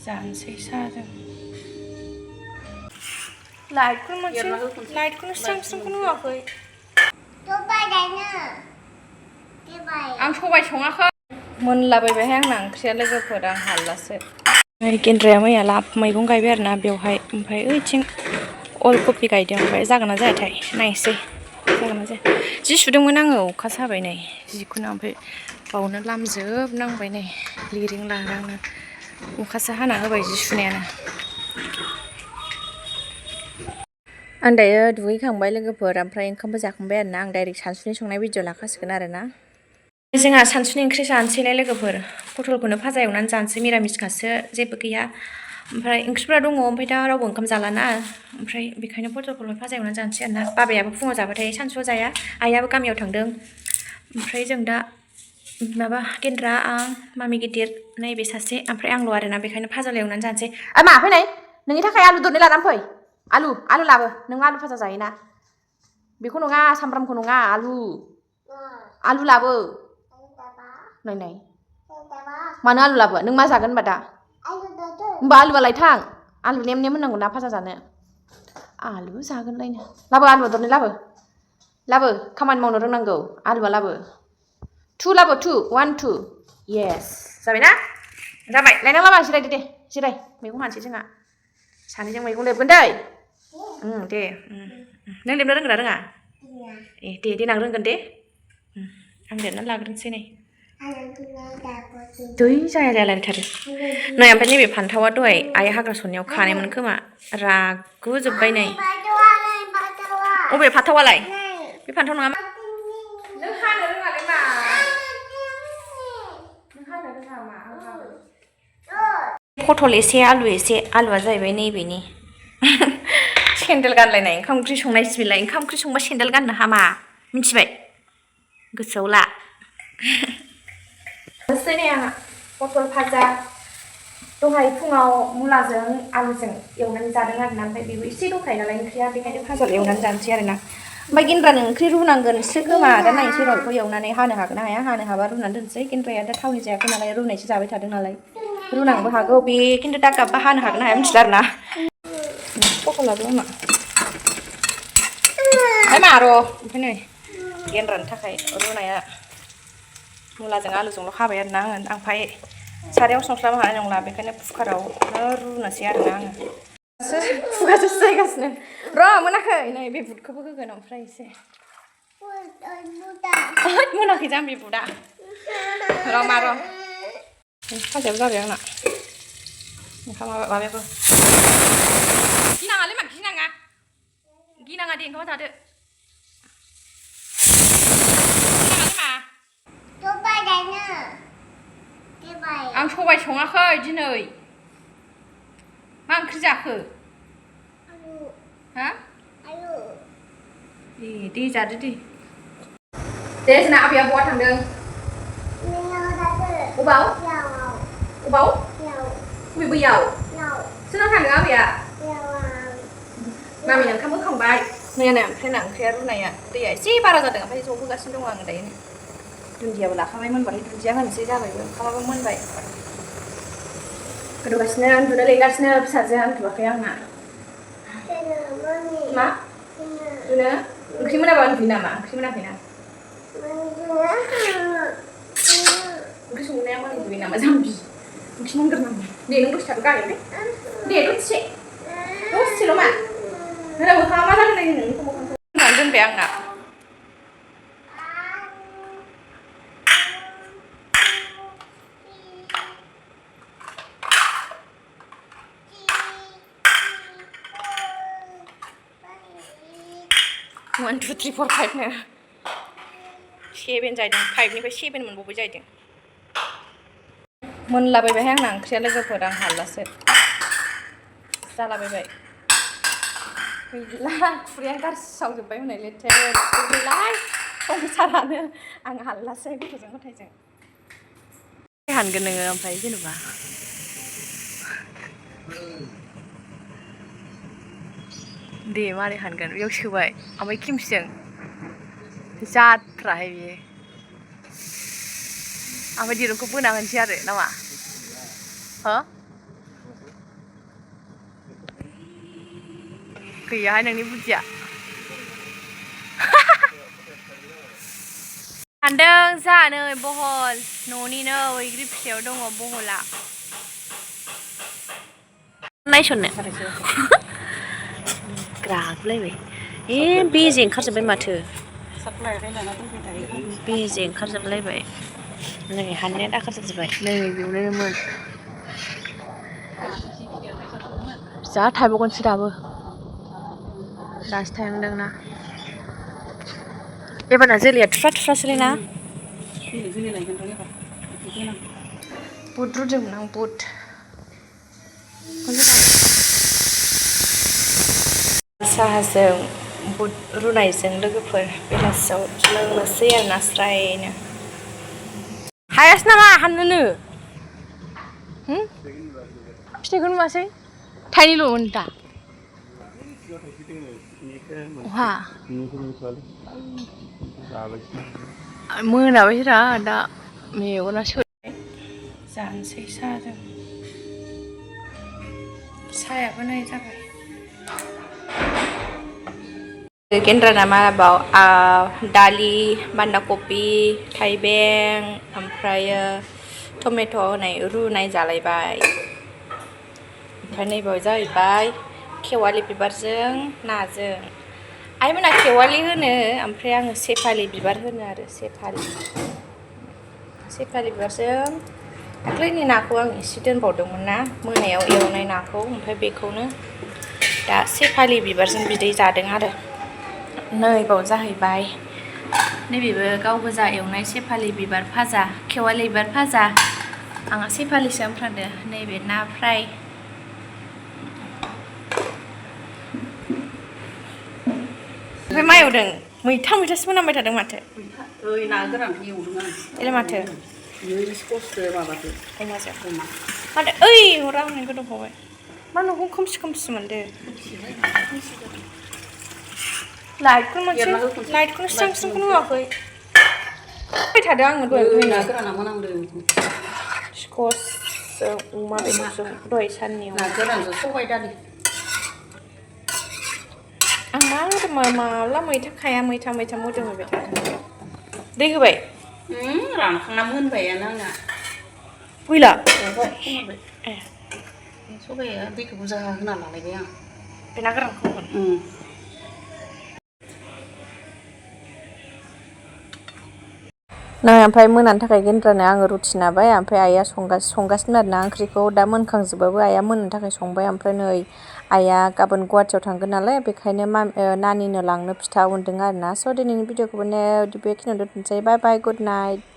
जानोसै साहाजों लाइटखौनो स्रां स्रांखौनो होआखै आं सबाय सङाखै मोनलाबायबायहाय आंना ओंख्रिया लोगोफोर आं हाल्लासो गेन्द्राया मैया लाब मैगं गायबाय आरोना बेवहाय ओमफ्राय ओइथिं अलकपि गायदों ओमफ्राय जागोन ना जायाथाय नायसै जागोन ना जाया जि सुदोंमोन आङो अखासो हाबाय नै जिखौनो ओमफ्राय बावनो लामजोबनांबाय नै लिरिं लारांनो अखासो हाना होबाय जि सुनायानो आं दायो दुगैखांबाय लोगोफोर ओमफ्राय ओंखामबो जाखांबाय आरोना आं डाइरेक्ट सानसुनि संनाय भिडिअ लाखासिगोन आरोना जोंहा सानसुनि ओंख्रि जानोसैलाय लोगोफोर पटलखौनो भाजा एवनानै जानोसै मिरामिसखासो जेबो गैया ओमफ्राय ओंख्रिफ्रा दङ ओमफ्राय दा रावबो ओंखाम जालाना ओमफ्राय बेखायनो पटलखौनो भाजा एवनानै जानोसै आरोना बाबायाबो फुङाव जाबाय थायो सानसुआव जाया आइयाबो गामियाव थांदों ओमफ्राय जों दा माबा गेन्द्रा आं मामि गिदिर नैबे सासे ओमफ्राय आंल' आरोना बेखायनो भाजाल' एवनानै जानोसै मा फैनाय नोंनि थाखाय आलु दरनै लानानै फै आलु लाबो नों आलु भाजा जायोना बेखौ नङा सामब्रामखौ नङा आलु लाबो नाय मानो आलु लाबो नों मा जागोन होनबा दा होमबा आलुआलाय थां आलु नेम नेम होननांगौ ना भाजा जानो आलु जागोनलायनो लाबो आलुआ दरनै लाबो खामानि मावनो रोंनांगौ आलुआ लाबो लाबो 1 2 येस जाबायना जाबाय लायनां लामा जिरायदो दे जिराय मैगं हानोसै जोंहा सानैजों मैगं लेबगोन दै दे नों लेबनो रोंगोन ना रोङा दे देनां रोंगोन दे आं लेबनानै लाग्रोनोसै नै दै जाया रायलायथारो नै ओमफ्राय नैबे फान्थावा दहाय आइ हाग्रा सननायाव खानायमोन खोमा रागुजोब्बाय नै अबे फान्थावालाय बे फान्थाव नङा नों हानो रोङालै मा नों हानो रोङा मा पटल एसे आलु एसे आलुआ जाहैबाय नैबेनि सेन्देल गानलायनाय ओंखाम ओंख्रि संनाय सिबिलाय ओंखाम ओंख्रि संबा सेन्देल गाननो हामा मिथिबाय गोसोआव ला नै आंहा पटल भाजा दहाय फुङाव मुलाजों आलुजों एवनानै जादों आरोना ओमफ्राय बेबो एसे दंखायो नालाय ओंख्रिया बेखायनो भाजाल' एवनानै जानोसै आरोना ओमफ्राय गेन्द्रानो ओंख्रि रुनांगोनसो खोमा दा नायनोसै र' बेखौ एवनानै हानो हागोन ना हाया हानो हाबा रुनानै दोनसै गेन्द्राया दा थावनि जायाखै नालाय रुनायसो जाबाय थादों नालाय रुनांबो हागौ बे खिन्थु दा गाबबा हानो हागोन ना हाया मिथिला आरोना पटलाबो मा मार' ओमफ्राय नै गेन्द्रानि थाखाय रुनाया मुलाजों आलुजोंल' हाबाय आरोना आङो ओमफ्राय सारायाव संस्लाबनो हानाय नंला बेखायनो कुकारावनो रुनोसै आरोना आङो खुगासो जायगासिनो र' मोनाखै नै बे बुटखौबो होगोन ओमफ्राय एसे मोनाखै जां बे बुटआ र' फाजायाबो जाबाय आंना ओंखाम माबायाबो गिनाङालै मा गिनाङा दे ओंखामा जादो आं सबाय सङाखै दिनै मा ओंख्रि जाखो हा दे जादो दे जोंना आबैया बहा थांदों अबाव बबे बैयाव सोरनाव थांदों आबैया मामिनो ओंखाम होखांबाय मैयाना ओमफ्राय ओंख्रिया रुनाया दैया एसे बारा जादों ओमफ्राय जबहोगासिनो दङ आङो दायो दुन्दियाबो लाखाबाय मोनबाथाय दुन्दिया होनोसै जाबायबो ओंखामाबो मोनबाय गोदौगासिनो उन्दुनो लेंगासिनो फिसाजोआ उन्दुवाखै आंना मा उन्दुनो ओंख्रि मोनाबा उन्दुयो नामा ओंख्रि मोनाखैना ओंख्रि संनाया मालाय दुगैयो नामा जाम्बि ओंख्रि मोनग्रोनांगौ दे नों दसे थाथ' गारहै दे दसेल' मा मोखाङा मा जादों नायनो नोंनिखौ मोखांखौ होनानै दोनबाय आंना One, 2, 3, 4, 5 नो 7 जाहैदों 5निफ्राय 7 मोनबावबाय जाहैदों मोनलाबायबायहाय आंना ओंख्रिया लोगोफोर आं हाल्लासो जालाबायबाय गैला खुरैयानो गारस्रावजोब्बाय हनै लेथेर गैलाहाय संसारानो आं हाल्लासो गथ'जों हानगोन नोङो ओमफ्राय जेनेबा दे मारै हानगोन बेयाव सोबाय ओमफ्राय खेमसिजों जाथ्राहाय बियो ओमफ्राय दिरुंखौ बोना होनोसै आरो नामा हो गैयाहाय नोंनि बुद्धिया सान्दों जोंहा नै बहल न'निनो बैग्रि फिथाइयाव दङ बहला नायसननो ग्राबलायबाय बेजे ओंखारजोब्बाय माथो बेजे ओंखारजोबलायबाय नै हाननाया दाखार जाजोब्बाय नै बेयावनोमोन जा थायबावगोनसो दाबो दासो थायहांदोंना एबारना जोलैया थुफ्रा थुफ्रासोलै ना बुद रुदोंमोन आं बुद साहाजों बुद रुनायजों लोगोफोर बेलासियाव लोंनोसै आरोना स्रायनो हायासै नामा हाननोनो फिथाइखौ नुवासै थाइनैल'मोन दा अहा मोनाबायरा दा मेगना सोलाय जानोसै साहाजों साहायाबो नै जाबाय गेन्द्राना माबाव दालि बान्दा कबि थाइबें ओमफ्रायो टमेट' होनाय रुनाय जालायबाय ओमफ्राय नैबाव जाहैबाय खेवालि बिबारजों नाजों आइमोना खेवालि होनो ओमफ्राय आङो सेफालि बिबार होनो आरो सेफालि बिबारजों दाख्लैनि नाखौ आं एसे दोनबावदोंमोन ना मोनायाव एवनाय नाखौ ओमफ्राय बेखौनो दा सेफालि बिबारजों बिदै जादों आरो नैबाव जाहैबाय नैबेबो गाव गोजा एवनाय सेफालि बिबार भाजा खेवालि बिबार भाजा आंहा सेफालिसो ओमफ्राय नैबे ना फ्राय ओमफ्राय मा एवदों मैथा मैथासो मोनामबाय थादों माथो ना गोरानखौ एवदों आं एलाय माथो ससदो माबादो अमाजों माथो ओइ हरा हनै गोदौफावबाय मा न'खौ खोमसि खोमसि मोनदो लाइटखौनो स्रां स्रांखौनो होआखै फैबाय थादों आङो दहाय ना गोराना मोनामदों स्कसजों अमा बेदरजों दहाय साननियाव ना गोरानजों सबाय दालि आं माब्ला मैथा खाया मैथा मोदोमबाय थादों दै होबाय रानखांना मोनबायानो आंना गैला ए सबाया दैखौ बुरजा होना लालायबाय आं बे ना गोरानखौ नै ओमफ्राय मोनानि थाखाय गेन्द्रानो आङो रुटि नाबाय ओमफ्राय आइया संगासिनो आरोना ओंख्रिखौ दा मोनखांजोबबाबो आइया मोननो थाखाय संबाय ओमफ्राय नै आइया गाबोन गुवाहाटियाव थांगोन नालाय बेखायनो नानिनो लांनो फिथा उन्दों आरोना स' दिनैनि भिडिअखौबो बेखिनियाव दोनथ'नोसै बाय बाय गुड नाइट